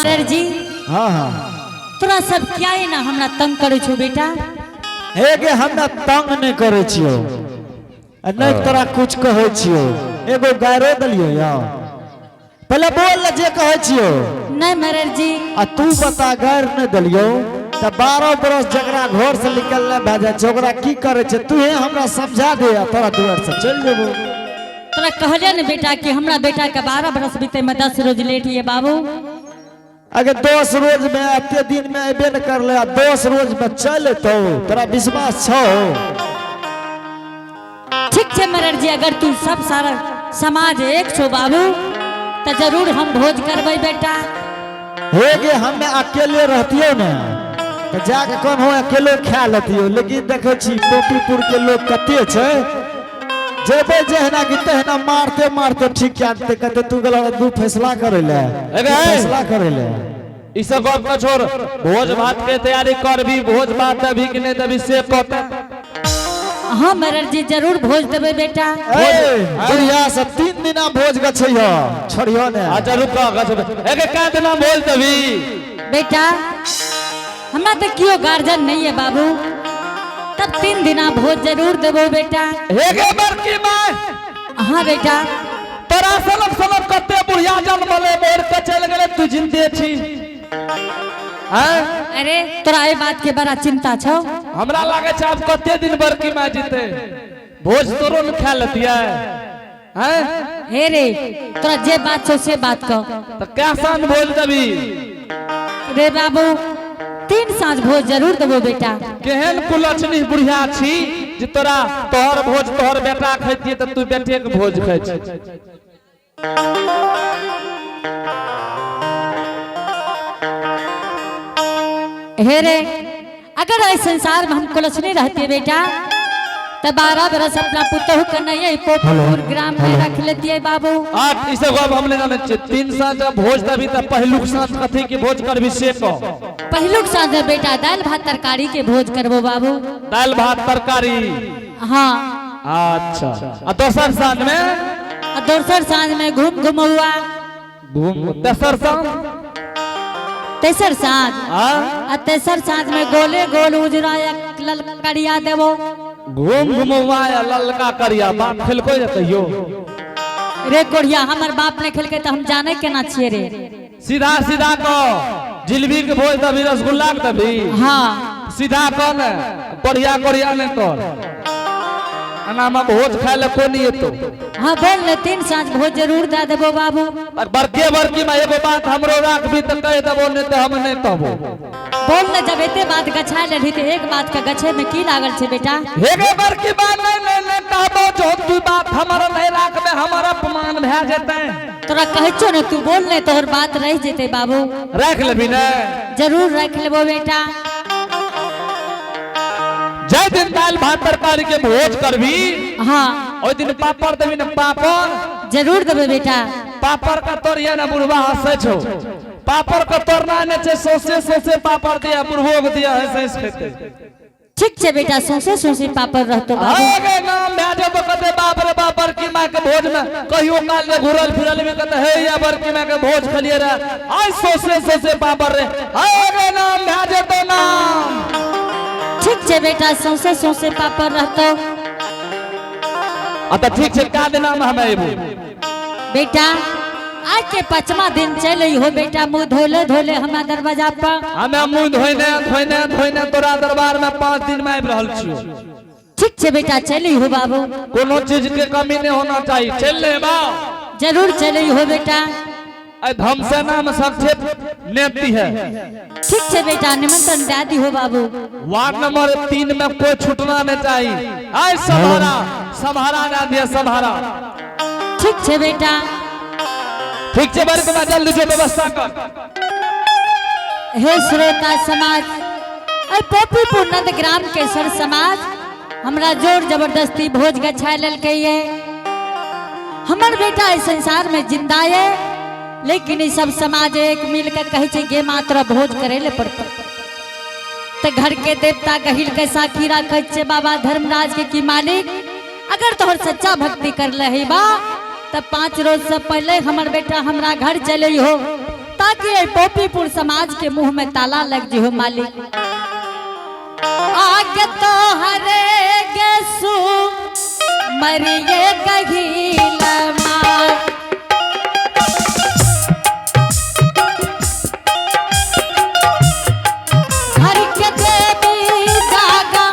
मरर जी। हाँ हाँ। तोरा सब क्या है ना हमरा तंग करे छो बेटा? हे गे, हमरा तंग नहीं करे छियो आ नहीं तोरा कुछ कहै छियो, एगो गायरो देलियो या पहले बोल ले जे कहै छियो। नहीं मरर जी। आ तू बता, गायर नहीं देलियो त 12 बरस जकरा घर से निकलने भए जाइ छै ओकरा की करे छै, तूहे हमरा समझा दे आ तोरा दुआर से चलि जेबो। तोरा कहलियै ने बेटा कि हमरा बेटा के 12 बरस बीते में 10 रोज लेट ये बाबू। अगर 10 रोज में एते दिन में अबे न करले आ 10 रोज में चल एतौ, तोरा विश्वास छौ? ठीक छै मरर जी, अगर तू सब सारा समाज एक छो बाबू तो जरूर हम भोज करबै बेटा। हे गे, हमे अकेले रहतियो ने तो जाके कौन हो अकेले खा लेतियो, लेकिन देखै छी पोपीपुर के लोग कते छै, जेबै जहिना कि तहिना मारते मारते ठीक कए देतै। कहते तू गेल दू फैसला करै ले, अरे! फैसला करै ले। ई सब गप न छोड़, भोज भात के तैयारी करबी, भोज भात देबी कि नहीं देबी से कहते। हाँ मरर जी, जरूर भोज देबै बेटा। ए बुढ़िया से 3 दिना भोज गछैयो, छोड़ियो ने। अच्छा रुक गछ, एके का दिना भोज देबी? बेटा हमरा तो क्यों गार्जियन नहीं है बाबू, तब 3 दिना भोज जरूर देबो बेटा। हेगे बड़की माय। हाँ बेटा। तोरा सनक सनक कते बुढ़िया जन्मले मोर के चल गेले, तू जिंदे छी हैं? अरे तोरा ए बात के बड़ा चिंता छौ। हमरा लागे छै आब कते दिन बड़की माय जीते, भोज तोरो न खा लेतियै हैं? हे रे, तोरा जे बात छौ से बात कह। त क्या साँझ भोज देबी? रे बाबू, 3 साँझ भोज जरूर देबो बेटा। केहन कुलक्षणी बुढ़िया छी जे तोरा तोहर भोज तोहर बेटा खैतियै त तू बेटे के भोज खाइ छी। हे रे, अगर इस संसार में हम कुलक्षणी रहते बेटा तो 12 बरस अपना पुतहु के नहीं पोपपुर ग्राम में रख लेती बाबू। आठ ई सब गप हम नहीं जाने छियै। 3 साँझ जब भोज देबी त पहिलुक साँझ कथी के भोज करबी से कह। पहिलुक साँझ में बेटा दालि भात तरकारी के भोज करबो बाबू। दालि भात तरकारी? हाँ। अच्छा, आ दोसर साँझ में? आ दोसर साँझ में घूम घुमौआ। घूम, तेसर साँझ? तेसर साँझ। हाँ? आ तेसर साँझ में गोले गोल उजरा या ललकरिया देबो। घूम घुमौआ या ललका करिया बाप खेलको जे कहियो? रे कोढ़िया, हमर बाप ने खेलके तो हम जाने केना छियै रे। सीधा सीधा कह, जिलेबी के भोज देबी रसगुल्ला के देबी? हाँ। सीधा कह ने, बढ़िया कोढ़िया नहीं कर, एना में भोज खाय ले कोई नहीं एतो। हाँ बोल ले, 3 साँझ भोज जरूर दे देबो बाबू। बड़के बड़की में एगो बात हमरो राखबी तो कह देबो, नहीं तो हम नहीं कहबो। बोल ले, जब एते बात गछा लेलही तो एक बात के गछे में की लागल छै बेटा? हेगे बड़की बात नहीं नहीं नहीं कहबो, जो तू बात हमर नहीं राखबे हमर अपमान भए जेतै। तोरा कहै छौ ने तू बोल ले, तोहर बात रह जेतै बाबू। राख लेबी ने? जरूर राख लेबो बेटा। जय दिन दालि भात तरकारी के भोज करबी, हाँ, ओहि दिन पापड़ देबी ने? पापड़ जरूर देबै बेटा। पापड़ का तोड़िए ना, बुढ़वा हंसै छौ, पापड़ का तोड़ना नहीं छै, सौंसे सौंसे पापड़ दिया, बुढ़वो के दिया, हंस हंस खेतै। ठीक छै बेटा, सौंसे सौंसे पापड़ रहतो बाबू। आगे नाम भए जेबो, कहते बाप रे बाप, बड़की माँ के भोज में कहियो काल जे घुरल फिरल में कहते हे या बड़की माँ के भोज खेलिए रे, आइ सौंसे सौंसे पापड़ रे, आगे नाम भए जेतो नाम। ठीक छै बेटा, सौंसे सौंसे पापड़ रहतो। आ तऽ ठीक छै, का दिना में हम अयबो? बेटा आज के 5वां दिन चल हो बेटा, मुँह धोले धोले हमरा दरवाजा पर। हमे मुँह धोइने धोइने धोइने तोरा दरबार में 5 दिन में आबि रहल छियो। ठीक छै बेटा, चल हो बाबू। कोनो चीज के कमी नहीं होना चाहिए, चल ले बा। जरूर चल हो बेटा। धमसेना में संक्षेप नेती है। ठीक छै बेटा, निमंत्रण दे दी हो बाबू। वार्ड नंबर 3 में कोई छूटना नहीं चाहिए। आय सभारा सभारा ना दिया सभारा। ठीक छै बेटा। ठीक छै बड़ी तुम्हें जल्दी से व्यवस्था कर। हे श्रोता समाज, अरे पोपीपुर नंद ग्राम के सर समाज हमरा जोर जबरदस्ती भोज गछा लेलकै ये। हमर बेटा इस संसार में जिंदा है, लेकिन ई सब समाज एक मिल के कहै छै गे मात्र भोज करे ले पड़तै। तो घर के देवता गहिल के साखी राखै छै बाबा धर्मराज के की मालिक अगर तोहर सच्चा भक्ति कर ले बा तब 5 रोज से पहले हमर बेटा हमरा घर चले हो। ताकि ये पोपीपुर समाज के मुंह में ताला लग जिहो मालिक। आगे तो हरे गेसु मरिए गहीला मार। घर के देवी जागा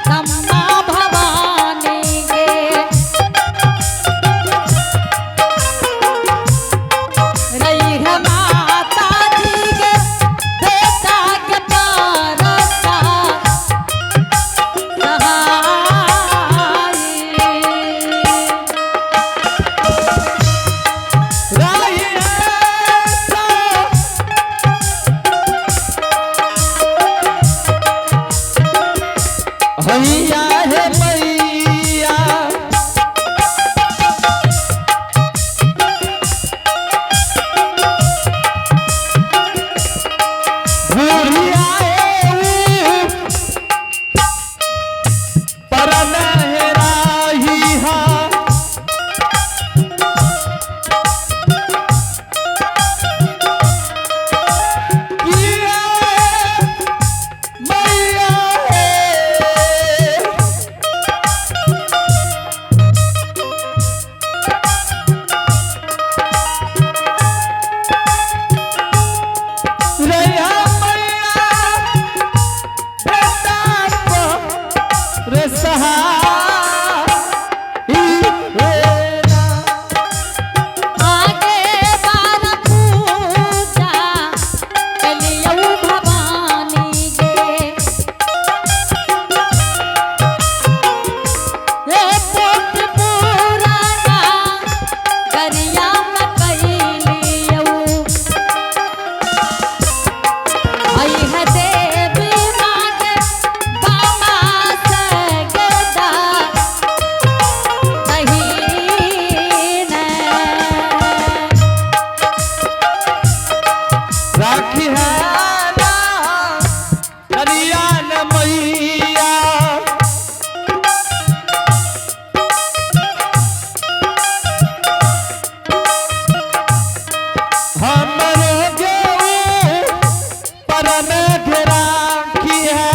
तम्मा भवानी गे। रही है माता जी के बेटा के पारसा सहाई। राही है हैया हे मैया बुढ़िया हे परन हे राही हा। किया मैया हे रैया मैया बेटा को रे सहाई हेरा। आगे बार पूजा कलियौ भवानी गे। हे पुत्र पुराना गरिया में कैलियौ। आई है देवी माँ के बामा सगदा दहीन। राखी है ना हरिया न मैया हमरो गेऊ परम राखी है।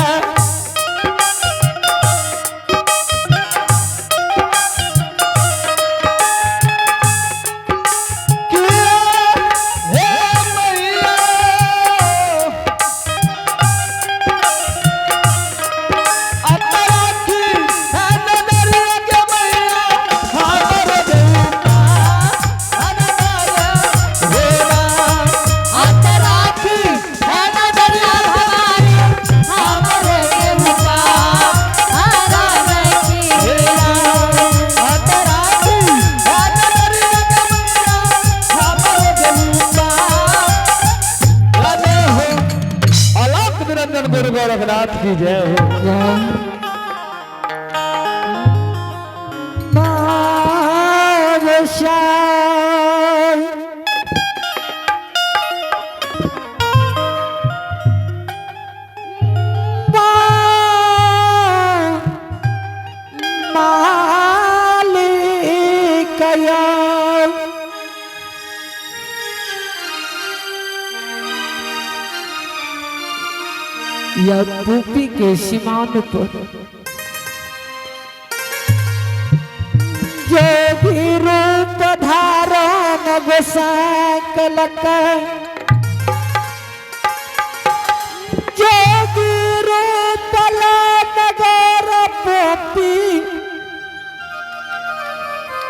किया हे मैया अपराधी है ननरिया के मैया हमरो देवता अनदर हेरा। अपराधी है ननरिया भवानी हमरो देवता हेरा। अपराधी है ननरिया के मैया हमरो देवता अने हो। अलोक निरंजन गुरु गोरखनाथ की जय हो। या पूपी के सीमान पर जो भी रूप धारण गोसाकलक जोगी रूप नगर पोपी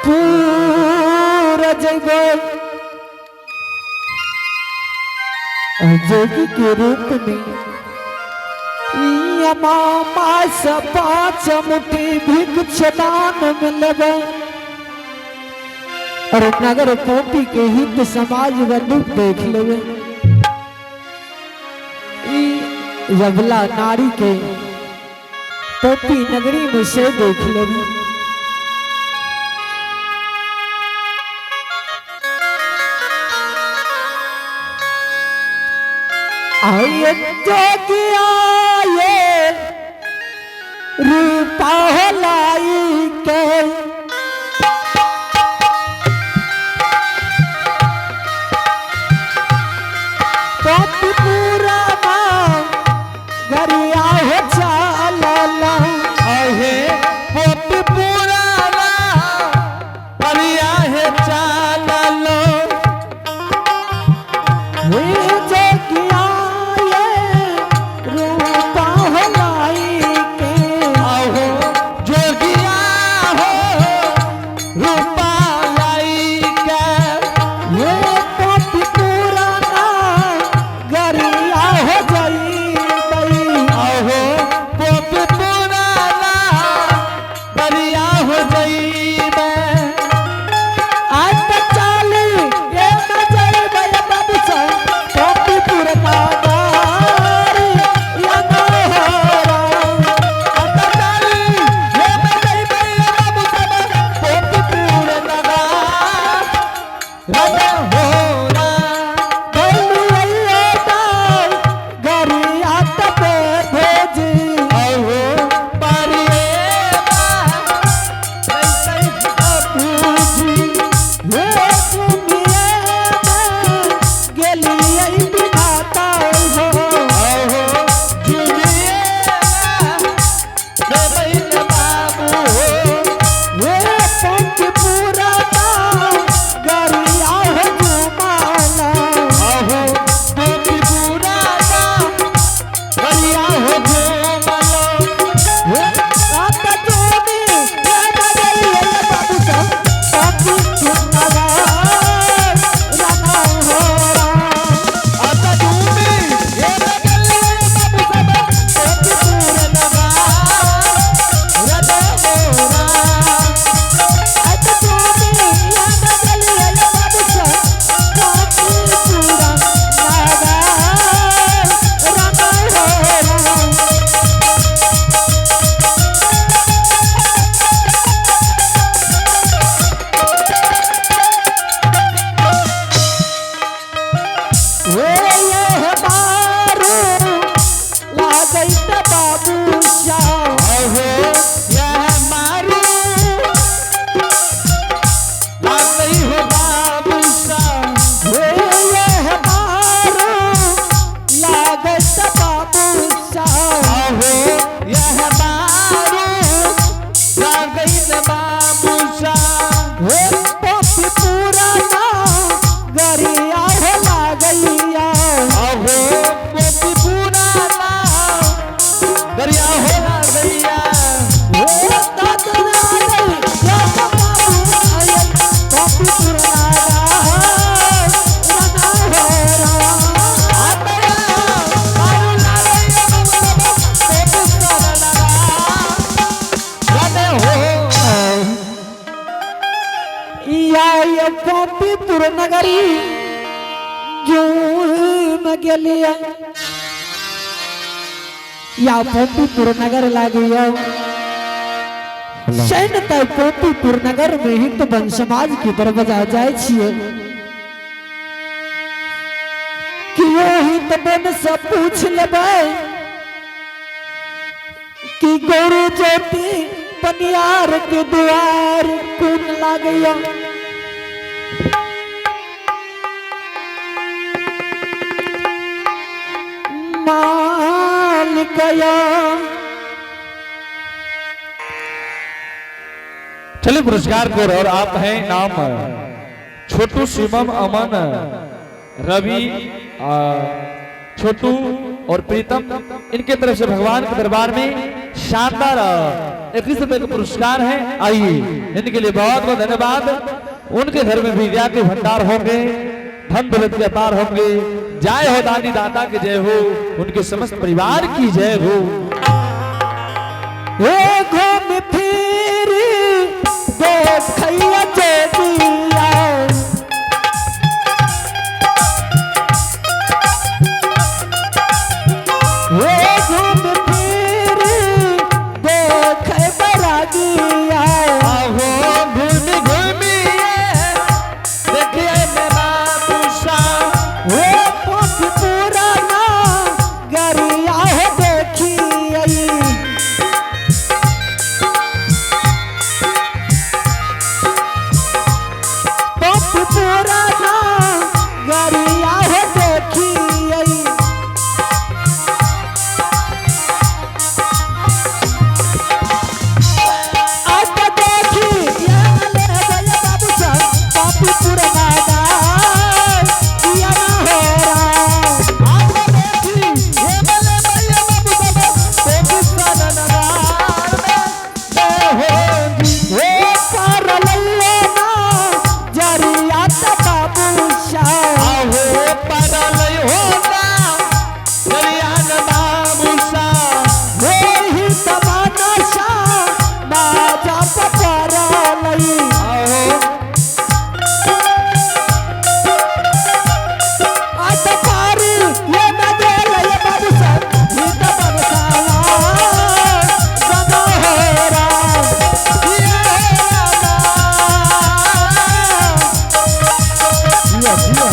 पूर जैबो जोगी के रूप में यमा मास पाँच मुट्ठी भिक्ष दान मिलबे और नगर पोपी के हित समाज व दुख देख लेवे। ई यबला नारी के पोपी नगरी में से देख लेवे। आये जोगी आये रूपा लाई के जूम गेलिए या पोपीपुर नगर लागियो सैन तय पोपीपुर नगर में हिंद वन समाज की दरवाजा जाय छिए कि ओ हिंद वन से पूछ लेबै कि गुरु ज्योति पनियार के द्वार कोन लागैया। मालिकया। चलिए पुरस्कार को और आप हैं नाम छोटू शिवम अमन रवि छोटू और प्रीतम, इनके तरफ से भगवान के दरबार में शानदार 21 रुपए का पुरस्कार है। आइए इनके लिए बहुत बहुत धन्यवाद। उनके घर में भी विद्या के भंडार होंगे, धन दौलत के अपार होंगे। जय हो दानी दाता की जय हो, उनके समस्त परिवार की जय हो। ए घूम फिर देखैया जोगिया, ए घूम फिर देखे बरागिया। आहो घूम घूमिए देखिए मैं बाबू साहब। ओ पुख पुराना गरिया हो देखिए। पुख पुराना गरिया हो देखिए। अब देखी ये ले गया बाबू साहब पापी पुराना किया ना हो रहा। आहो देखी ये बले भैया बाबू साहब, पाकिस्तान नगर में जय होगी। ओ पर लल्ले ना जरिया त बाबू शाह। आहो परलय होना दरियान बाबू साहब। हे ही तमाना शाह बाजा पर लई। आहो आत पारी ये न गेल ये बाबू साहब ही त बरसावा सदा हो राम। ये रामा। जिया जिया।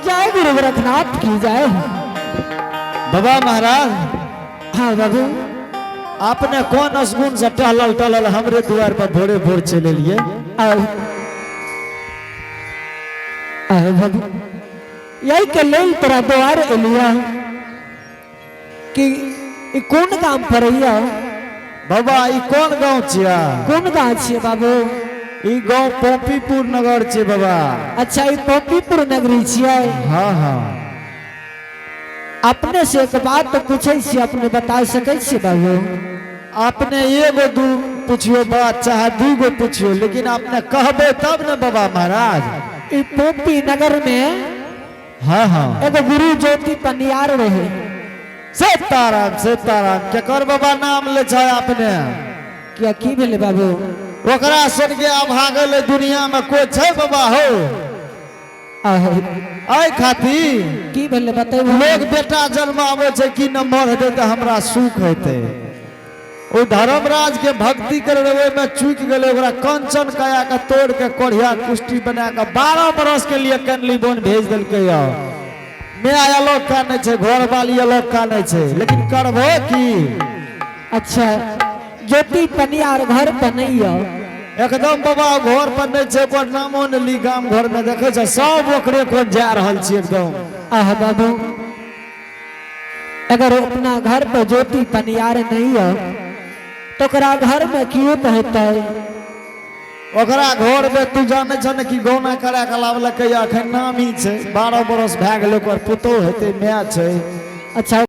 जय गुरु गोरखनाथ की जय। बाबा महाराज। हाँ बाबू। आपने कौन असगुन से टहलल टहलल हमरे द्वार पर भोरे भोर चले लिए? आओ आओ बाबू, यही के लेल तोरा द्वार एलिया कि ई कोन गाम पड़ैया? बाबा ई कोन गांव छिया? कोन गाँव छियै बाबू? ई गांव पोपीपुर नगर छियै बाबा। अच्छा, ई पोपीपुर नगरी छियै? हाँ हाँ। अपने से एक बात तो पूछै छियै, अपने बता सकै छियै बाबू? आपने एगो दू पूछियो बात चाहे दूगो पूछियो, लेकिन आपने कहबे तब ने बाबा महाराज। ई पोपी नगर में हाँ हाँ। एगो गुरु ज्योति पनियार रहे। सीताराम सीताराम। केकर बाबा नाम ले छै आपने? किया, की भेलै बाबू? ओकरा सुन के अभागल दुनिया में कोई छै बाबा हो? आहो। एहि खातिर की भेलै बतेबो? लोग बेटा जन्माबै छै कि नंबर हेतै तऽ हमरा सुख हेतै। ओ धर्मराज के भक्ति करे रहे, ओहिमे चूकि गेलै। ओकरा कंचन काया के तोड़ के कोढ़िया कुष्टी बना के 12 बरस के लिए कैनली बोन भेज देलकै। My अलग कानै छै, घर वाली अलग कानै छै, लेकिन करबो की? अच्छा, ज्योति पनियार घर पर नहीं हो? एकदम बाबा, घर पर नहीं छै, ओकर नामो नहि ली। गाम घर में देखै छै सब ओकरे कोन जा रहल छी एकदम। आह बाबू, अगर अपना घर पर ज्योति पनियार नहीं है तो ओकरा घर में क्यों हेतै? ओकरा घर में तू जाने छ ने कि गौना करा के लावलकै, अखन नामी छै, 12 बरस भए गेलै, ओकर पुतोह हेतै, माय छै। अच्छा।